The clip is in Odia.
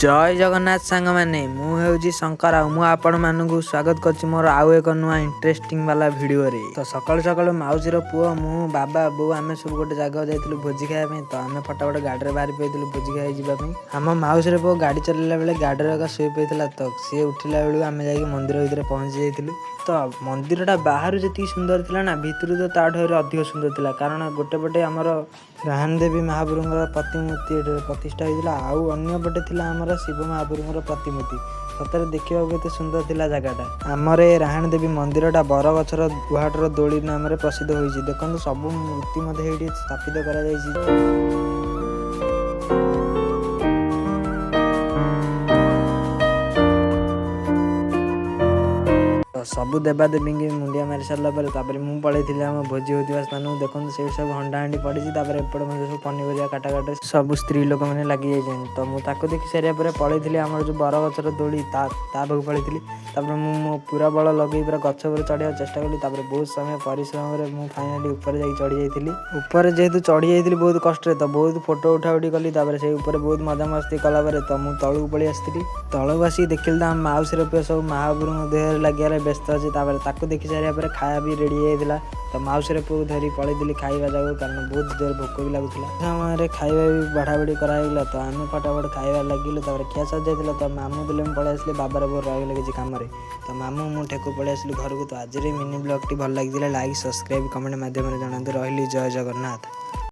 ଜୟ ଜଗନ୍ନାଥ ସାଙ୍ଗମାନେ, ମୁଁ ହେଉଛି ଶଙ୍କର ଆଉ ମୁଁ ଆପଣମାନଙ୍କୁ ସ୍ୱାଗତ କରୁଛି ମୋର ଆଉ ଏକ ନୂଆ ଇଣ୍ଟରେଷ୍ଟିଂ ବାଲା ଭିଡ଼ିଓରେ। ତ ସକାଳୁ ସକାଳୁ ମାଉସୀର ପୁଅ, ମୁଁ, ବାବା, ବୋଉ ଆମେ ସବୁ ଗୋଟେ ଜାଗାକୁ ଯାଇଥିଲୁ ଭୋଜି ଖାଇବା ପାଇଁ। ତ ଆମେ ଫଟାଫଟ ଗାଡ଼ିରେ ବାହାରି ପଡ଼ିଥିଲୁ ଭୋଜି ଖାଇ ଯିବା ପାଇଁ। ଆମ ମାଉସୀର ପୁଅ ଗାଡ଼ି ଚଲେଇଲା ବେଳେ ଗାଡ଼ିରେ ଏକା ଶୋଇ ପଡ଼ିଥିଲା। ତ ସିଏ ଉଠିଲା ବେଳକୁ ଆମେ ଯାଇକି ମନ୍ଦିର ଭିତରେ ପହଞ୍ଚି ଯାଇଥିଲୁ। ତ ମନ୍ଦିରଟା ବାହାରୁ ଯେତିକି ସୁନ୍ଦର ଥିଲା ନା, ଭିତରୁ ତ ତାଠୁ ଆହୁରି ଅଧିକ ସୁନ୍ଦର ଥିଲା। କାରଣ ଗୋଟେ ପଟେ ଆମର ରାହାଣ ଦେବୀ ମହାପ୍ରଭୁଙ୍କର ପ୍ରତିମୂର୍ତ୍ତି ଏଠି ପ୍ରତିଷ୍ଠା ହୋଇଥିଲା ଆଉ ଅନ୍ୟ ପଟେ ଥିଲା ଆମର ଶିବ ମହାପ୍ରଭୁଙ୍କର ପ୍ରତିମୂର୍ତ୍ତି। ସତରେ ଦେଖିବାକୁ କେତେ ସୁନ୍ଦର ଥିଲା ଜାଗାଟା। ଆମର ଏ ରାହାଣ ଦେବୀ ମନ୍ଦିରଟା ବରଗଛର ଗୁହାଟର ଦୋଳି ନାମରେ ପ୍ରସିଦ୍ଧ ହୋଇଛି। ଦେଖନ୍ତୁ, ସବୁ ମୂର୍ତ୍ତି ମଧ୍ୟ ଏଇଠି ସ୍ଥାପିତ କରାଯାଇଛି। ତ ସବୁ ଦେବାଦେବୀଙ୍କି ମୁଣ୍ଡିଆ ମାରି ସାରିଲା ପରେ ତାପରେ ମୁଁ ପଳେଇଥିଲି ଆମ ଭୋଜି ହେଉଥିବା ସ୍ଥାନକୁ। ଦେଖନ୍ତୁ, ସେଇଠି ସବୁ ହଣ୍ଡା ହାଣ୍ଡି ପଡ଼ିଛି। ତାପରେ ଏପଟେ ମଧ୍ୟ ସବୁ ପନିପରିବା କାଟା କାଟେ ସବୁ ସ୍ତ୍ରୀ ଲୋକମାନେ ଲାଗି ଯାଇଛନ୍ତି। ତ ମୁଁ ତାକୁ ଦେଖି ସାରିବା ପରେ ପଳେଇଥିଲି ଆମର ଯେଉଁ ବରଗଛର ଦୋଳି ତା ପାଖକୁ ପଳେଇଥିଲି। ତାପରେ ମୁଁ ମୋ ପୁରା ବଳ ଲଗେଇ ପୁରା ଗଛ ଉପରେ ଚଢ଼ିବାକୁ ଚେଷ୍ଟା କଲି। ତାପରେ ବହୁତ ସମୟ ପରିଶ୍ରମରେ ମୁଁ ଫାଇନାଲି ଉପରେ ଯାଇକି ଚଢ଼ି ଯାଇଥିଲି। ଉପରେ ଯେହେତୁ ଚଢ଼ି ଯାଇଥିଲି ବହୁତ କଷ୍ଟରେ, ତ ବହୁତ ଫଟୋ ଉଠା ଉଠି କଲି। ତାପରେ ସେଇ ଉପରେ ବହୁତ ମଜାମସ୍ତି କଲା ପରେ ତ ମୁଁ ତଳକୁ ପଳେଇ ଆସିଥିଲି। ତଳକୁ ଆସିକି ଦେଖିଲି ତ ଆମ ମାଉସୀର ପୁଅ ସବୁ ମହାପ୍ରଭୁଙ୍କ ଦେହରେ ଲାଗିବାରେ ବ୍ୟସ୍ତ ଅଛି। ତାପରେ ତାକୁ ଦେଖି ସାରିବା ପରେ ଖାଇବା ବି ରେଡ଼ି ହେଇଯାଇଥିଲା। ତ ମାଉସୀର ପୁଅକୁ ଧରି ପଳେଇଥିଲି ଖାଇବା ଜାଗାକୁ, କାରଣ ବହୁତ ଜୋରେ ଭୋକ ବି ଲାଗୁଥିଲା। ସମୟରେ ଖାଇବା ବି ବଢ଼ାବଢ଼ି କରାହେଇଗଲା। ତ ଆମେ ଫଟାଫଟ ଖାଇବା ଲାଗିଲୁ। ତାପରେ ଖିଆ ସରିଯାଇଥିଲା, ତ ମାମୁଁ ଦେଲେ ମୁଁ ପଳେଇ ଆସିଲି। ବାବାର ବୋଉ ରହିଗଲେ କିଛି କାମରେ। ତ ମାମୁଁ, ମୁଁ, ଠେକୁ ପଳେଇ ଆସିଲୁ ଘରକୁ। ତ ଆଜିର ମିନି ବ୍ଲଗ୍ଟି ଭଲ ଲାଗିଥିଲା, ଲାଇକ୍, ସବସ୍କ୍ରାଇବ୍, କମେଣ୍ଟ ମାଧ୍ୟମରେ ଜଣାନ୍ତୁ। ରହିଲି, ଜୟ ଜଗନ୍ନାଥ।